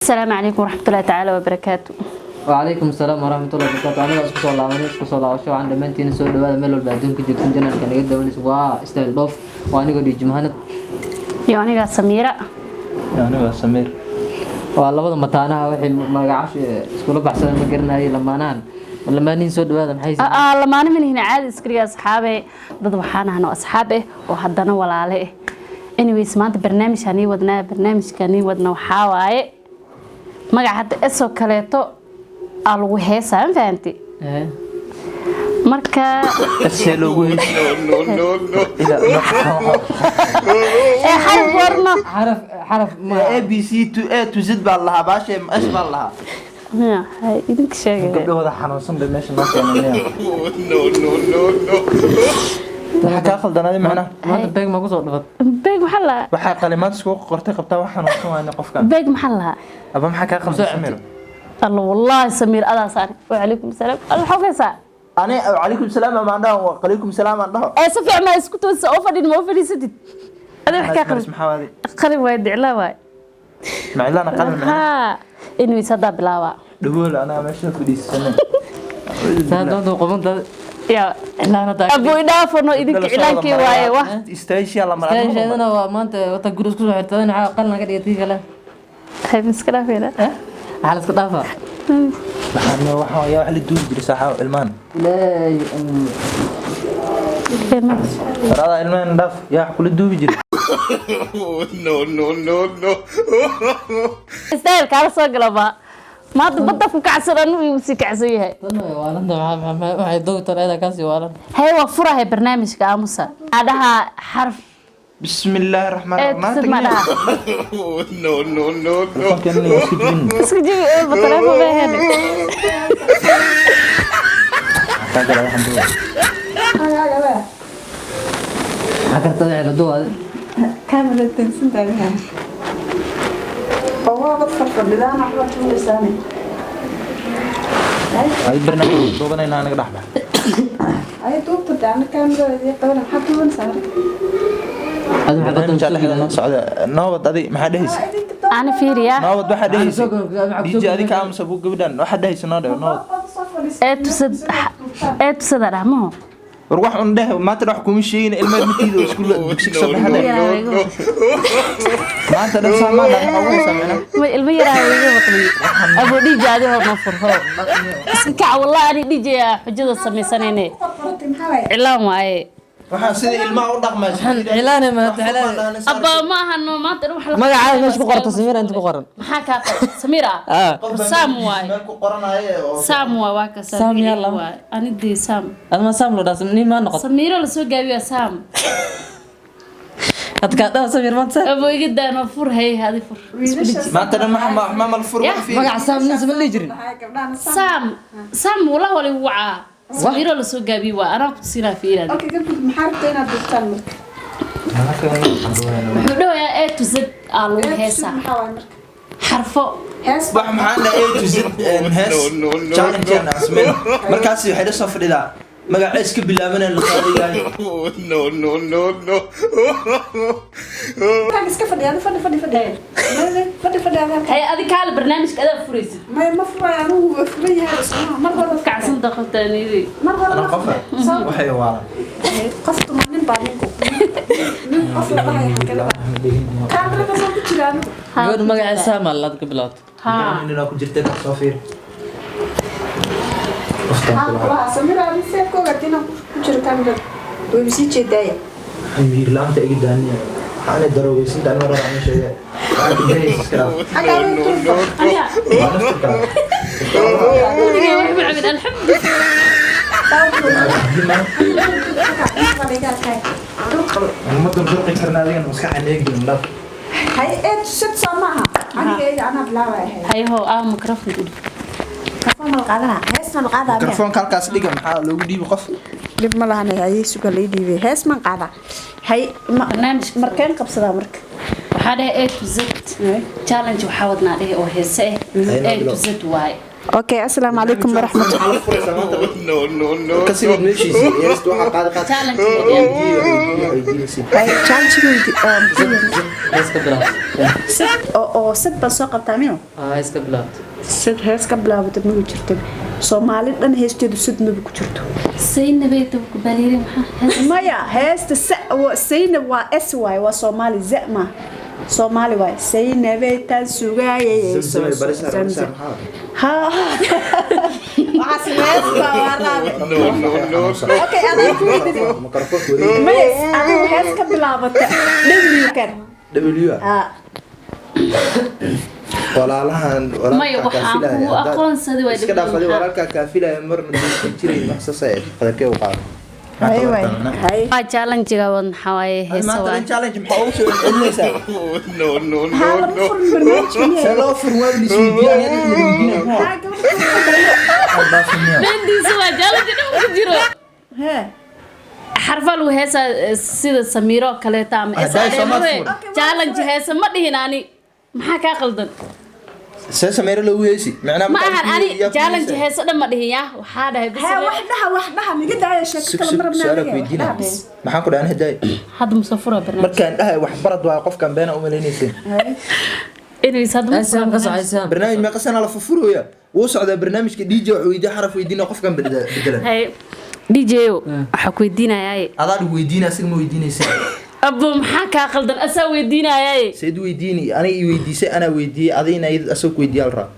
Asalaamu calaykum waraxmatullahi tacaala wabarakaatu. وعليكم السلام ورحمة الله وبركاته. Aniga isku soo laabanay, isku soo laabasho waxaan. Dhammaantiin soo dhawaada meel walba adduunka joogtan. Channelka naga dawanaysa waa Style Doof, waa anigoo DJ Mahanad. Iyo anigaa Samiira. Aniga Samiir. Waa labada mataanaha, waxay magacaasha iskula baxsadeen ma garanayo. Lamaanahan, lamaanihin, soo dhawaada. Maxay Lamaane manihina, caadi iskariga asxaabe. Dad waxaan ahno asxaab eh oo haddana walaale eh. Anyways, maanta barnaamijkaan ii wadnaa, barnaamijkaan ii wadna waxaa waaye magaca hadda esoo kaleeto aa lagu heesaa, ma fahanti? Marka see loogu heysi? Ee xaraf warno. Xaraf, xaraf ma A B C to A to Z baa lahaa, baashe S baa lahaa. Ya, hay, idinka sheegay. Gabdhahooda xanuunsan bay meesha noo keenanaya. Waxaa kaa khaldanaaday macnaha. Maanta beeg ma kusoo dhafad? Beeg maxaa lahaa? Waxaa qalimaad iskugu qortay qabtaa, wax xanuunsan waane qofkan. Beeg maxaa lahaa? Aba, maxaa kaa khaldan, Samiir? Alla, wallaahi Samiir adaa saari. Wacalaykum salaam. Alla xogaysaa. Ani calaykum salaam amaan dhaho, calaykum salaam aan dhaho. Ee si fiican ma isku toosa oo fadhin, ma u fadhiisatid adiga? Wax kaa qalin. Maxaa waadi? Qalin waay, diclaa waay. Macilana qalin macna. Haa, anyways, haddaa bilaabaa. Dhagool anaa meesha fadhiisanay. Saa doonta qubanta. Ya. Cilaan hadda. Abu idhaafano idinka, cilaankii waaye wax. Istaashiya la maraa. Istaasheedana waa maanta wata guri isku soo xirtay, waxaa qalin ka dhigatay kale. Hay, miska dhaafayna. Waxaa la iska dhaafaa. Waxaan waxaa yaa wax la duubi jiray saaxaa ilmaan. Ilaahay. Farada ilmaan dhaaf, yaa wax kula duubi jiray. No, no, no, no. Style kaala soo galaba maanta, badda ku kacsan, anu igu sii kacsan yahay. Tan way waalanta, maxaa waxay dogtor ayada kaasii waalan. Hay, waa furahay barnaamijka. Aamusa, adhaha xarf. بسم الله الرحمن ee الرحيم. Tusad ma dhaha. No, no, no, no. Telefoonkan iska jibin. Iska jibi ee ba telefoon baa helay. Kaa gala waxaan duuba. Maxaa kartada xilo duwaade? Kaamira dansantahay oo waabad farfadhidaan, waxba tuulaysaane. Ay, barnaamij duubanaynaa, anaga dhexba. Ay, duubta de, ana kaamirada qabana, maxaa duubanaysaa marka? Adi maxaa Barnaamijka badan? Dhexda noo socda, noobad. Adi maxaa dhehaysa? Ana fiiriya. Noobad waxaa dhehaysa. Maxaa DJ, adi ka aamusa buu gabadhan waxaa dhehaysa noo dheh, noobad. Ee tusad, ee tusada dhah maho. War wax un dheh, maanta wax kuma sheegin, ilmaha matiida oo iskuul dugsi ka soo baxa dheh. Yaraa iga maqashay. Maanta dhan saamaa dhan waxaa ugu haysaa micna. Ma ilmo yaraa iga maqliyay. Abo DJ, adi hor noo fur, hor iska kac. Wallahi ani DJ aa xujada samaysanayne, cilaan waaye. Waxaan sida ilmaha u dhaqmaa. Cilaane ma cilaan? Abba, ma ahano maanta dhan wax la Magacaaga meesha ku qorto, Samiira, inta ku qoran. Maxaa kaa qoran, Samiira? Ah. Sam waaye. Meel ku qoranaaye oo Sam waay, waa ka. Sam yaa lama. Waay ani dee Sam. Adma Sam loo dhaas nin ma noqoto. Samiira la soo gaabiyaa Sam. Hadka dhaw Samiir maanta. Abo iga daano, fur, hay, hadi fur. Maanta dhan ma ma mal fur wax fiiri. Magaca Sam nin sama dhihi jirin. Sam, Sam wallah wali wacaa, Samiira la soo gaabiye waa anaa ku tusinaa fiiraad. Okay, gabdhood, maxaa rabta inaad duubtaan marka? Wuxuu dhawayaa A to Z aa lagu heesaa. Maxaa waay marka? Xarfo. Hees. Wax maxaan dhahay, A to Z hees. No, no, no. Challenge aan sameyn markaas waxay la soo fadhidaa magaca iska bilaabanaya la qaadayahay. No, no, no, no. Halkan iska fadhi, adi fadhi, fadhi, fadhi, fadhi, fadhi adi halkan. Hay, adi kaale, barnaamijka adaa furaysid. May, ma furayo anigu, waa furan yahay ismaha mar hore. Kacsan daqataanidi. Mar hore. Ana qofa waxay waalan. Qof tuma nin baa ninku nin qof la dhahaya halkale kaamirada soo ku jira anigu. Gabadh magaca Sam laad ka bilowto. Haa. Inaa ku jirta soo fiiri. Haa, kulaha Samira, adi see ku ogaatay inaan ku jiro kaamirada? Wayba sii jeedaaya. Miir la'aanta iga daaniya, waxaana daroogeysinta anima raba aan sheegay, waxaan ka dahaysa iska dhaaf. Xaggaa way turba. Aniga Waa naftirkaa. weligay wax ma cabin, alxamdulillah. Ma durdurqi karna, adigana maskaxa neegin dhaaf. Hay, ee tusad soo maaha, aniga iyaga anaa bilaabaya. Hay, ho, aa microphone u dhig. Mikrafoon ma la qaadanaa? Hees ma la qaadaa miya? Mikrofoonka halkaas dhiga, maxaa loogu dhiibi qof? Dhib ma lahan, hayay, suga lay dhiibay. Hees man qaadaa? Hay ma Barnaamijka. Markeen qabsadaa marka? Waxaa Waxaa dhehe A to Z challenge, waxaa wadnaa dhehe oo heese ah A to Z waaye. Okay, assalaamu calaykum waraxmatullahi. No, no, no. Kasii wad meeshiisii. Heesta waxaa qaadi qaad. Challenge. Weydiinaysiin. Challenge. Hees ka bilaabta. Sad oo sad baan soo qabtaa mino. Ah, hees ka bilaabta. Sad hees ka bilaabata ma jirto. Soomaali dhan heesteedu sad maba ku jirto. Saynabay dabku baliiri, maxaa hees? Maya, heesta Saynab waa S waaye, waa Soomaali, Z ma Soomaali waaye. Saynabay taan sugaayay. Zamzamay barisaar barisaar maxaa? Ha, waxaas hees baa waa raabe. No, no, no, no. Okay, adaa ku weydiin. Mikrofoonka wareegi. Maya, adigu hees ka bilaabata W kan. W. Ah. Walaalahan. Maya, walaalkaa waxaan kaafilaya kugu aqoonsaday waa iska W. dhaafadi. Maxaa? Walaalkaa kaafilaya marna duusan jiray maxsasay qadarkee u qaado. Hay waay hay. Waa challenge-ga wad, maxaa waaye, heese Maanta waaye. dhan challenge maxaa ugu soo celinaysaa? No, no, Maxaa no, lama no. furin barnaamijka miyaa? See loo fur waa lisweydiiyaa, aniga la weydiinaya. Maxaa gabadha? Beendiisa waa challenge dhan ku jiro. Hee. Xarfa lagu heesaa, sida Samiiro kaleeta ama Ah, daay Soomaali SRM. fur. Challenge heese ma dhihin ani, maxaa kaa qaldan? See sameere loogu heesi macnaa? Ma ahan ani challenge heese dhan ma dhihin, yaa waxaa dhahay bas. Hee, wax dhaha, wax dhaha, miga daaya sheeko kale ma rabnaa Su-aala aniga, ku wax weydiina. dhaha bes. Maxaan ku dhahan hadaay? Hadda musafura barnaamij. Markaan dhahay wax barad waayo, qofkan beena u malaynayseen. Anyways, hadda Hees Sam ka soco, Sam. Barnaamij meeqa sana la furfurooya wuu socdaa barnaamijka. DJ wax weydiiya, xaraf weydiina, qofkan bedelan. Hay DJ, waxaa ku weydiinayaaye. Adaa dhig weydiina, asiga ma weydiinaysa. Abo, maxaa kaa qaldan? Asaa weydiinayaaye. Sayd weydiini, aniga i weydiisay, anaa weydiiyey, adina asagoo ku weydiiyaa la rabaa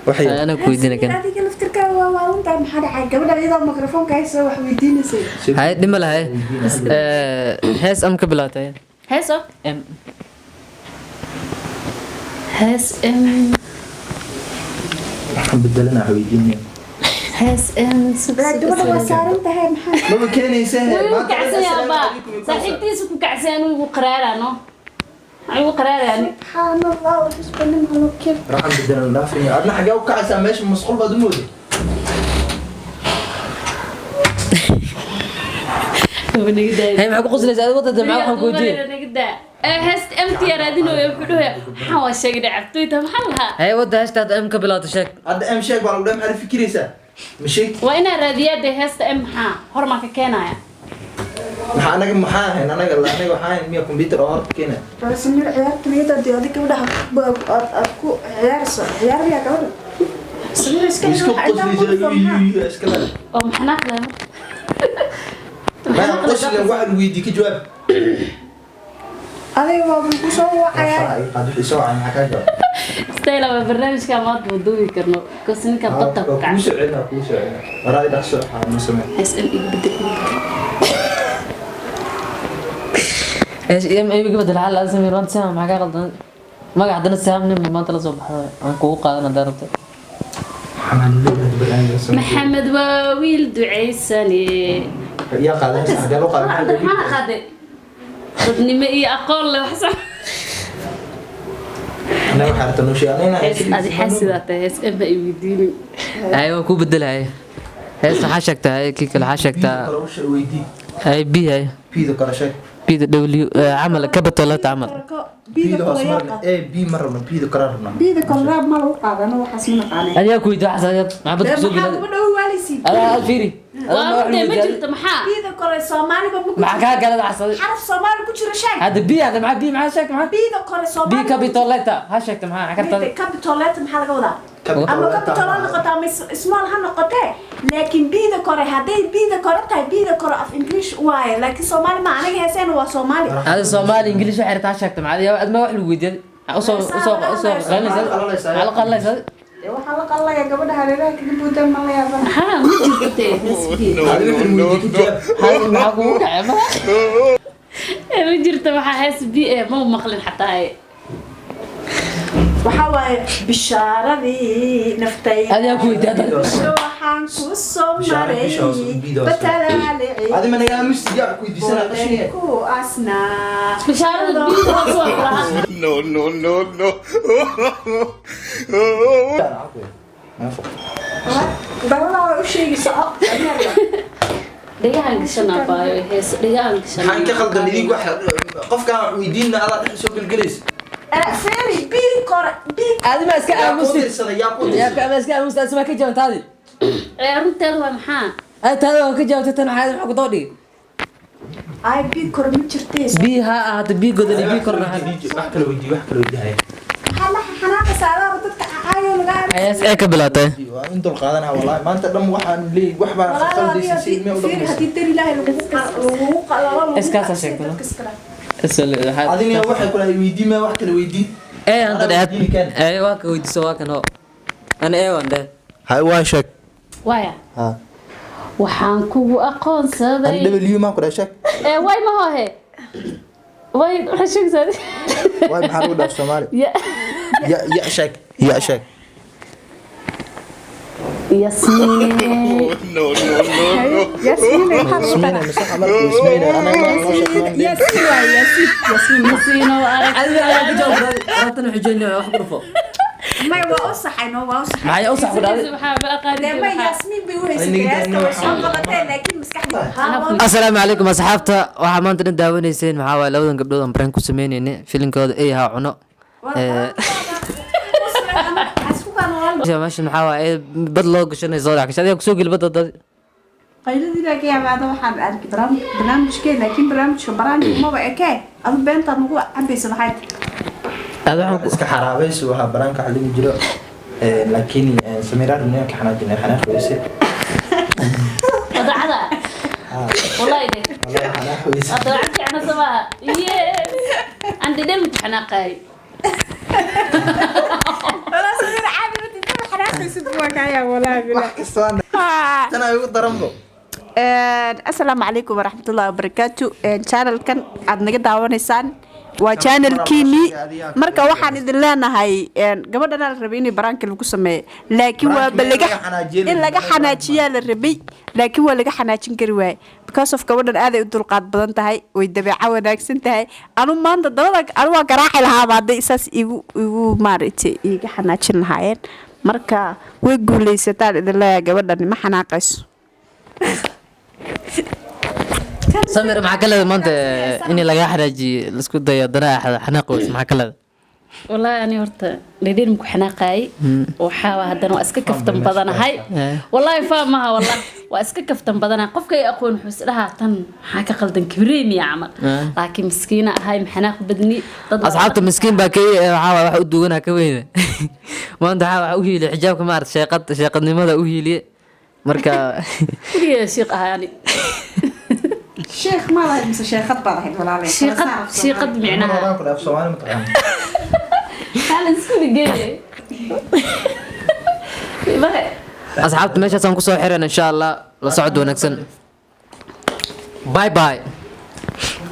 waxay. Anaa ku weydiina kan. Adiga laftirkaaga waa waalantahay, maxaa dhacay? Gabadha iyadoo mikrofoonka haysa wax weydiinaysay. Haye, dhima lahay. Hees am ka bilaabtay. Hees oo M. Hees M. Waxaan bedelana wax weydiinaya. Hees M. Gabadha waa saaran tahay, maxaa? Maba keenaysa. Wuu kacsan yahay baa saaxiibtiisa ku kacsan, anigu igu qaraaraano, maxaa igu qaraarayani? Subxaan Allah, waxusbanin halokir. Waxaan bedelan dhaafaya, adna xagee u kacaysaa? Meesha masquul baad u mooday. Haye, maxaa ku qoslaysaa adiga? Wadada maxaa waxaan ku weydiiyey? Heest MT raadinooya, wuxuu dhahayaa maxaa waa sheegay cabtoyta, maxaa lahaa? Haye, wadda heesta hadda M ka bilaabta sheeg. Hadda M sheeg baa lagu dhahay, maxaad fikiraysaa? Ma sheeg. Waa inaa raadiyaa dee, heesta M maxaa hormaan ka keenaya? Maxaa anaga maxaa ahayn anaga anaga waxaa ahayn miya computer oo horta keenaya? Samir, ciyaarta miyada dee adiga gabadha aad aad ku ciyaarayso, ciyaar miyaa gabadha? Samir, iska Iska waxa intaa ku dhufo, maxaa? qoslaysa iska leh. Oo maxnaa kale? Ma qosla, waxa lagu weydiiyey ka jawaab. Adiga waa ku soo wacayaa. Ay qaad wixii soo wacay, maxaa kaa jawaab? Stayla waa barnaamijka maanta ma duubi karno because ninka badda ku Waa kacay. kuu soo celinaa, kuu soo celinaa, waraadi dhaqso waxaa ma samee. Hees M iga bedel. Hees M iga bedel hal Samir waan Sam, maxaa kaa qaldan? Magac haddana Sam nin maanta la soo baxdo aan kugu qaadan haddaan rabto. Waxaan leeyahay barnaamijka samee. Maxamed waa wiil ducaysane. Yaa qaaday heesta? Xagee loo qaaday? Cabdiraxmaan qaade, dadnimo iyo aqoon leh wax sax. Anaga waxaa rabta noo sheeg anina. Hees adi xasidaa tahay, hees M ha i weydiinin. Haye, waan kuu bedelay. Heesta waxaa sheegtaa, haye, kii kale waxaa sheegtaa. Kale u sheeg, weydii. Haye, B, haye. P-da kale sheeg. B da W camal, capital letter camal. Biida P-da hoos kale yaa marna qaad. A B ma rabno, P-da kale rabnaa. Biida kale raab ma lagu qaadano, waxaas ma naqaanay. Adigaa ku weydiiyo waxaas adiga maxaa badda kusoo Maxaa gelay? gabadha u waaleysiin? Adaa aad fiiri. Waa rudee, ma jirto maxaa? Biida kale Soomaaliba ma ku Maxaa kaa galay waxaas adiga? xaraf Soomaali ku jiro sheeg. Hadda B, hadda maxaa B, maxaa sheeg, maxaa? Biida kale B Soomaali. Capital letter ha sheegta, maxaa kartaa? Capital letter maxaa laga wadaa? Capital Ama letter. Capital ha noqoto ama small ha noqotee, laakiin biida kore hadday biida kore tahay, biida kore af English waaye, laakiin Soomaali ma aniga heeseen waa Soomaali. Hada Soomaali English waxay rabtaa ha sheegta, maxaa adiga adma wax lagu weydiiyay usoo usoo usoo qalinaysaa, maxaa la qalinaysaa? Dee waxaa la qalaya gabadha hareeraha kaga buudan, ma la yaabana. Maxaa ma jirto dee hees B. No, Adiga no, wixii no, weydiiyey ka no. jawaab. Hada maxaa kugu kacay ma? Ma jirto maxaa hees B ma maqlin xataa. Waxaa waaye bishaaradii naftayda. Adigaa ku weydiiyay hadda. Waxaan ku soo Bishaara, maray bisha hoose, biida hoose. batalaalici. Adi ma naga aamusti, yaa ku weydiisana qashinaya. Ku asnaa. Bishaarada B hoos waa kulaha. No, no, no, no. Balaa u sheegi soco. Dhegahan gashanaa baayo hees dhegahan gashanaa. Maxaan ka qaldan idinku wax qofkaan wax weydiinna adaa dhex soo gelgelaysa. Feri B kore B. Aadi ma iska Yaa kuu aamusti. dirsaday, yaa kuu Yaa dirsaday. ka ma iska aamusti, asma ka jawaab taadi. Ee runteeda waa maxaa? Ay taadi waa ka jawaabtay, tan maxaa ku daba dhigay? Ay B kore ma jirtee. B ha ahaato, B godan iyo B korna ha. Wax kala weydii, wax kala weydii haya. Maxaa la xanaaqaysaa adaaba dadka caayo lagaa. Ayaas ee ka bilaatay. Waa in dul qaadanaa wallahi maanta dhan waxaan leeyahay wax baan khaldaysa si ilmi u Feri dhaqmaysa. haddii dar ilaahay lagu qalalo. Iskaasaa sheegtay, no? Adina waxay kula weydii ma wax kala weydii. Ee anta dheed. Ee waa ka weydiiso, waa kan ho. Ana ee waan dheh. Hay waa sheeg. Waaya. Ha. Waxaan kugu aqoonsaday. An W ma ku sheeg. Ee way ma hohe. Way waxay sheegaysaa. Way maxaa lagu dhaaf Soomaali? Ya. Ya ya sheeg. Ya sheeg. Yasmiin. No, no, no, no. Yaasmiin maxaa lagu Yasmiina mise xamar Yasmiina ana ma noo sheeg. Yaasmiin waa Yaasmiin Yaasmiin. Masiino arag. Adiga ayaa ka jawaab rabtan xujeyna wax ku dhufo. May waa u saxay no waa u saxay. Maxay u sax ku dhacday? Waxaa ma aqaanin. Dee may Yaasmiin bay u haysatay heesta way soo qabatee laakiin maskaxdii Asalaamu calaykum asxaabta, waxaa maanta dhan daawanayseen maxaa waaye labadan gabdhood aan prank ku sameynayne filinkooda ay haa cuno. Ee meesha maxaa waaye bad loo gashanay soo dhex gashay adiga kusoo geli badda dad. Qayladii baa ka yaabaa waxaan arkay barnaamijkee laakiin barnaamijka baraanka maba ekee adu beentaad nagu cabaysa maxay tahay. Aad waxaan ku Iska xaraabaysu waxa baraanka xalin jiro. Ee laakiin Samira runtii ka xanaajinay xanaaq weyse. Wadacada. Wallahi de. Wallahi xanaaq weyse. Wadacad fiicna sabaa. Yes. Andi dhan xanaaqay. Walaa Samira caabi ma tinta xanaaqaysid waa kaa yaab walaa bilaa. Wax kasta waan tan ay ugu daranbo. Asalaamu calaykum waraxmatullaahi wabarakaatu. Channelkan aad naga daawanaysaan waa channelkiinii. Marka waxaan idin leenahay gabadhanaa la rabay inay baraanka lagu sameeyo laakiin waaba laga in laga xanaajiyaa la rabay laakiin waa laga xanaajin kari waaye because of gabadhan aaday u dulqaad badan tahay, way dabeeco wanaagsan tahay. Anu maanta dabada anu waa garaaci lahaaba hadday saas igu maaragtay iiga xanaajin lahaayeen. Marka way guuleysataan idin leeyahay, gabadhani ma xanaaqayso. Samir maxaa ka leedahay maanta in laga xanaajiyo la isku dayo haddana xanaaq weyse maxaa ka leedahay? Wallahi ani horta dhidhin ku xanaaqay. Waxaa waa haddana waa iska kaftan badanahay. Wallahi fahmaha wallahi waa iska kaftan badanahay. Qofka ay aqoon wuxuu is dhahaa tan maxaa ka qaldan kibriimiya camal. Laakiin miskiina ahay maxanaaq badni. Dad Asxaabta miskiin baa ka waxaa waaye wax u duwanaa ka weyne maanta waxaa wax u hiiliye xijaabka maarata sheeqad sheeqadnimada u hiiliye marka. Weligeeda shiiq ahay ani. Sheekh ma lahayd mise sheekhad baad ahayd walaalay? Shiiqad shiiqad micnaha. Waan ku dhaaf Soomaali ma taqaan. Maxaa la isku dhigeeyay? Asxaabta meeshaasaan kusoo xiran insha Allah, la socod wanaagsan, bye bye.